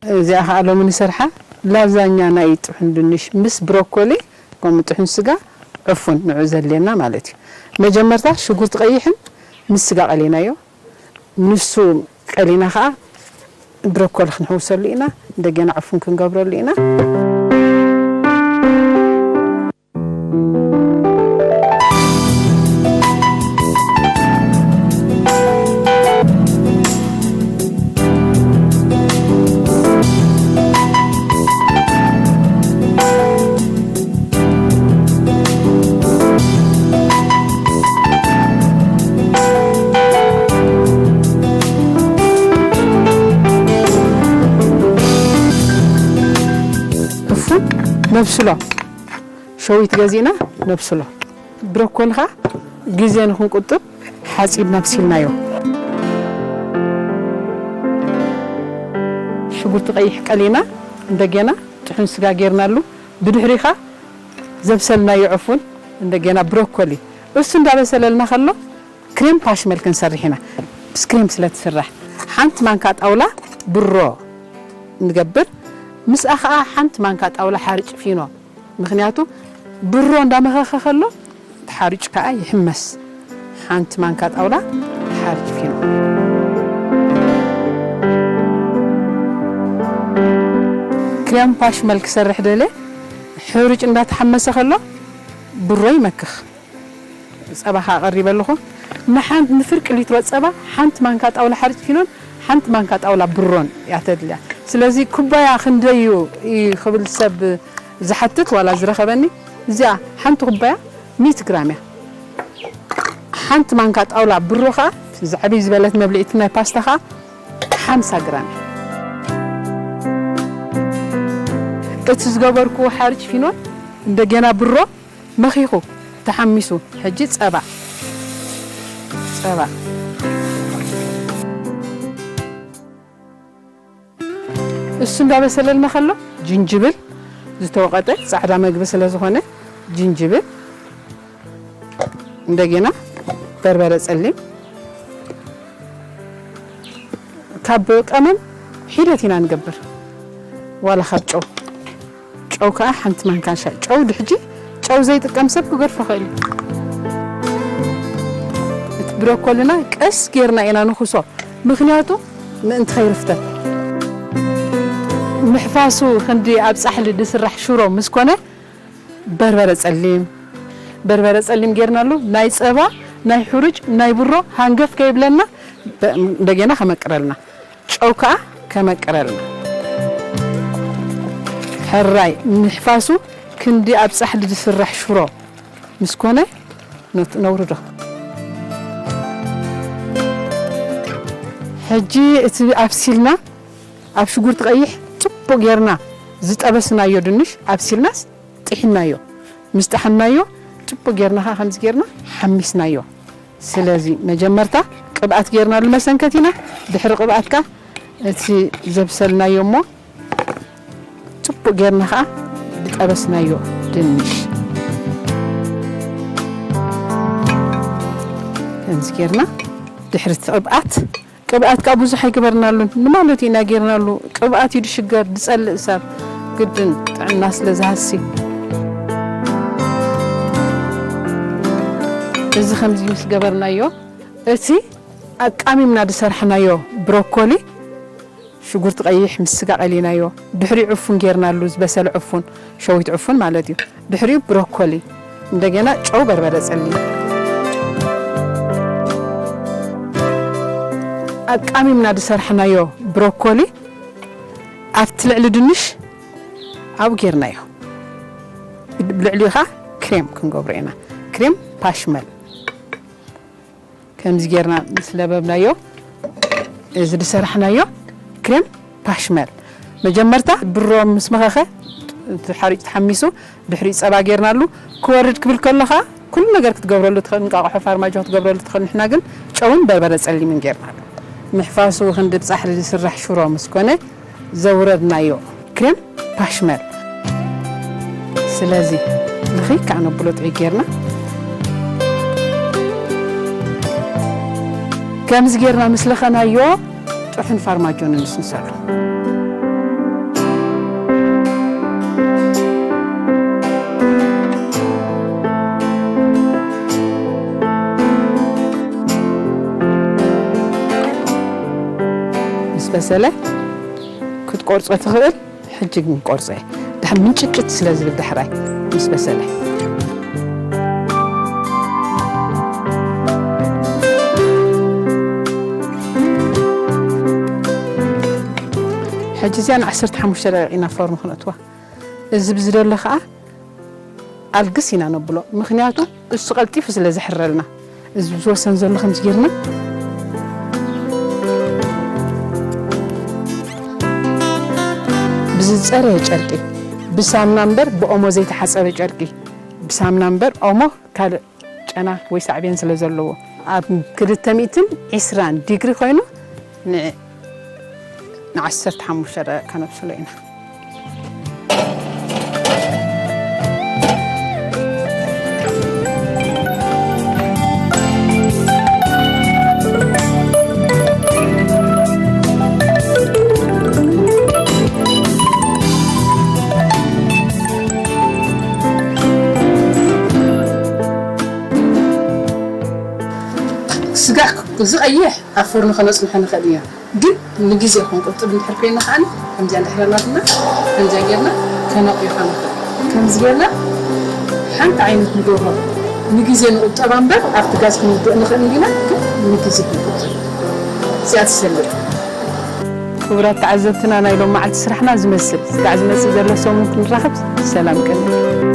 እዚኣ ኸዓ ሎሚ ንሰርሓ ላዛኛ ናይ ጥሑን ድንሽ ምስ ብሮኮሊ፣ ከምኡ ጥሑን ስጋ፣ ዕፉን ንዑ ዘድልየና ማለት እዩ። መጀመርታ ሽጉርቲ ቀይሕን ምስ ስጋ ቀሊናዮ፣ ንሱ ቀሊና ኸዓ ብሮኮሊ ክንሕውሰሉ ኢና፣ እንደገና ዕፉን ክንገብረሉ ኢና። ዕፉን ነብስሎ። ሸዊት ገዚእና ነብስሎ። ብሮኮሊ ኸዓ ግዜ ንኽንቁጥብ ሓፂብና ኣብሲልናዮ። ሽጉርቲ ቀይሕ ቀሊና እንደገና ጥሑን ስጋ ጌርናሉ። ብድሕሪኻ ዘብሰልናዮ ዕፉን እንደገና ብሮኮሊ እሱ እንዳበሰለልና ከሎ ክሬም ፓሽመል ክንሰርሕ ኢና። ምስ ክሬም ስለ ትስራሕ ሓንቲ ማንካ ጣውላ ብሮ ንገብር። ምስኣ ኸዓ ሓንቲ ማንካ ጣውላ ሓርጭ ፊኖ። ምኽንያቱ ብሮ እንዳመኸኸ ከሎ እቲ ሓርጭ ከዓ ይሕመስ። ሓንቲ ማንካ ጣውላ ሓርጭ ፊኖ። ክሬም ፓሽመል ክሰርሕ ደለ። ሕርጭ እንዳተሓመሰ ከሎ ብሮ ይመክኽ። ጸባ ኸኣ ቀሪበ ኣለኹ። ንሓን-፣ ንፍርቂ ሊትሮ ጸባ ሓንቲ ማንካ ጣውላ ሓርጭ ፊኖን ሓንቲ ማንካ ጣውላ ብሮን እያ ተድልያ። ስለዚ ኩባያ ክንደይ እዩ ክብል ሰብ ዝሓትት ዋላ ዝረኸበኒ፣ እዚኣ ሓንቲ ኩባያ ሚእቲ ግራም እያ። ሓንቲ ማንካ ጣውላ ብሮ ኸኣ፣ ዝዓብይ ዝበለት መብልዒት ናይ ፓስታ ኸኣ ሓምሳ ግራም እያ። እቲ ዝገበርኩዎ ሓርጭ ፊኖን እንደገና ብሮ መኺኹ ተሓሚሱ። ሕጂ ጸባ፣ ጸባ እሱ እንዳበሰለልና ከሎ ጅንጅብል፣ ዝተወቐጠ ጻዕዳ መግቢ ስለ ዝኾነ ጅንጅብል፣ እንደገና በርበረ ጸሊም፣ ካብ ቀመም ሒደት ኢና ንገብር፣ ዋላ ካብ ጨው። ጨው ከኣ ሓንቲ ማንካ ሻይ ጨው። ድሕጂ ጨው ዘይጥቀም ሰብ ክገድፎ ክእል እዩ። እቲ ብሮኮልና ቀስ ጌርና ኢና ንኹሶ፣ ምኽንያቱ ምእንቲ ከይርፍተት። ምሕፋሱ ክንዲ ኣብ ጻሕሊ ዝስራሕ ሽሮ ምስ ኮነ በርበረ ጸሊም፣ በርበረ ጸሊም ጌርናሉ፣ ናይ ጸባ፣ ናይ ሕሩጭ፣ ናይ ብሮ ሃንገፍ ከይብለና በ-፣ እንደገና ከመቅረልና። ጨው ከኣ ከመቅረልና። ሕራይ ምሕፋሱ ክንዲ ኣብ ጻሕሊ ዝስራሕ ሽሮ ምስ ኮነ ነት-፣ ነውርዶ። ሕጂ እቲ ኣብሲልና ኣብ ሽጉርቲ ቀይሕ ጽቡቕ ጌርና ዝጠበስናዮ ድንሽ ኣብሲልናስ ጥሒናዮ። ምስ ጠሓናዮ ጽቡቕ ጌርና ከኣ ከምዚ ጌርና ሓሚስናዮ። ስለዚ መጀመርታ ቅብኣት ጌርናሉ መሰንከቲና፣ ድሕሪ ቅብኣት ከኣ እቲ ዘብሰልናዮ እሞ ጽቡቕ ጌርና ከኣ ዝጠበስናዮ ድንሽ ከምዚ ጌርና ድሕሪ እቲ ቅብኣት ቅብኣት ከኣ ብዙሕ ኣይገበርናሉን ንማለት ኢና ጌርናሉ። ቅብኣት እዩ ድሽገር ድጸልእ ሰብ ግድን ጥዕና ስለ ዝሃሲ። እዚ ከምዚ ምስ ገበርናዮ፣ እቲ ኣቃሚምና ዝሰርሕናዮ ብሮኮሊ፣ ሽጉርቲ ቀይሕ ምስ ስጋ ቀሊናዮ፣ ድሕሪ ዕፉን ጌርናሉ፣ ዝበሰለ ዕፉን፣ ሸዊት ዕፉን ማለት እዩ። ድሕሪኡ ብሮኮሊ፣ እንደገና ጨው፣ በርበረ ጸሊም። ኣቃሚምና ዝሰርሕናዮ ብሮኮሊ ኣብቲ ልዕሊ ድንሽ ኣብኡ ጌርናዮ። ልዕሊኡ ኸኣ ክሬም ክንገብሮ ኢና። ክሬም ፓሽመል። ከምዚ ጌርና ምስ ለበብናዮ፣ እዚ ዝሰራሕናዮ ክሬም ፓሽመል፣ መጀመርታ ብሮ ምስ መኸኸ፣ እቲ ሓሪጭ ተሓሚሱ፣ ድሕሪ ጸባ ጌርናሉ፣ ክወርድ ክብል ከሎ ኸኣ፣ ኩሉ ነገር ክትገብረሉ ትኽእል፣ እንቃቑሖ ፋርማጆ ክትገብረሉ ትኽእል። ንሕና ግን ጨውን በርበረ ጸሊምን ጌርናሉ። ምሕፋሱ ክንዲ ብጻሕሊ ዝስራሕ ሽሮ ምስ ኮነ፣ ዘውረድናዮ ክሬም ፓሽመል። ስለዚ፣ ልኽይ ከኣ ነብሎ ጥዑይ ጌርና። ከምዚ ጌርና ምስ ለኸናዮ፣ ጥሑን ፋርማጆ ንንስንሰሉ። ምስ በሰለ ክትቆርጾ ትኽእል። ሕጂ ግን ቆርጸ። ድሕር ምንጭጭት ስለ ዝብል ዳሕራይ ምስ በሰለ። ሕጂ እዚኣ ን ዓሰርተ ሓሙሽተ ደቂቕ ኢና ፎርኖ ክነእትዋ። እዚ ብዝደሎ ኸኣ ኣልግስ ኢና ነብሎ። ምኽንያቱ እሱ ቀልጢፉ ስለ ዝሕረልና። እዚ ዝወሰን ዘሎ ከምዚ ጌርና ብዝጸረየ ጨርቂ፣ ብሳምና እምበር ብኦሞ ዘይተሓጸበ ጨርቂ፣ ብሳምና እምበር ኦሞ ካልእ ጨና ወይ ሳዕቤን ስለ ዘለዎ፣ ኣብ ክልተ ሚእትን ዕስራን ዲግሪ ኮይኑ ን-፣ ንዓሰርተ ሓሙሽተ ደቂቕ ከነብስሎ ኢና። ስጋ ዝቐይሕ ኣብ ፎርኖ ከነጽንሖ ንኽእል ኢና። ግን ንግዜ ክንቁጥብ እንድሕር ኮይና ከኣ፣ ከምዚኣ እንድሕር ኣላትና፣ ከምዚኣ ጌርና ከነቕይሖ ንኽእል። ከምዚ ጌርና ሓንቲ ዓይነት ንደርሆ ንግዜ ንቁጠባ እምበር፣ ኣብቲ ጋዝ ክንውድእ ንኽእል እንዲና፣ ግን ንግዜ ክንቁጥብ። እዚኣ ትሰልጥ። ክቡራት ተዓዘብትና፣ ናይ ሎም መዓልቲ ስራሕና ዝመስል። ስጋዕ ዝመጽእ ዘሎ ሰሙን ክንራኸብ፣ ሰላም ቀኒ።